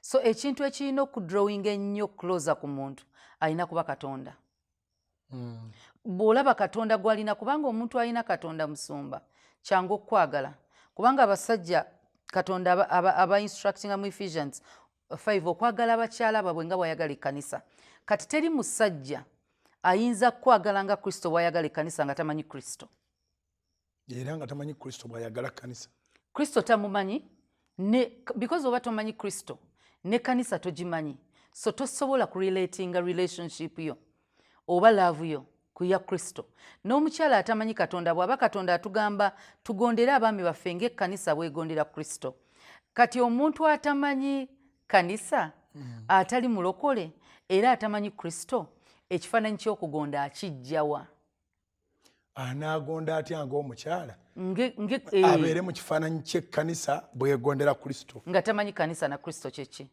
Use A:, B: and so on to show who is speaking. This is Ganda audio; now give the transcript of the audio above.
A: So ekintu ekirina okudrawinga ennyo closer ku muntu alina kuba Katonda. Bw'olaba Katonda gw'alina, kubanga omuntu alina Katonda, musumba, kyangu okukwagala, kubanga abasajja Katonda aba instructinga mu Ephesians 5 okwagala abakyala baabwe nga bw'ayagala ekkanisa. Kati teri musajja ayinza kukwagala nga Kristo bw'ayagala ekkanisa nga tamanyi Kristo.
B: Era nga tamanyi Kristo bw'ayagala kkanisa.
A: Kristo tamumanyi ne because oba tomanyi Kristo, ne kanisa togimanyi, so tosobola kurelatinga relationship yo oba love yo ku ya Kristo. N'omukyala atamanyi Katonda, bw'aba Katonda atugamba tugondere abaami baffe ng'ekkanisa bwegondera Kristo, kati omuntu atamanyi kanisa, atali mulokole era atamanyi Kristo, ekifaananyi ky'okugonda akijjawa?
B: Anaagonda atya ng'omukyala abeere mu kifaananyi ky'ekkanisa bwegondera Kristo
A: nga tamanyi kanisa na Kristo kyeki?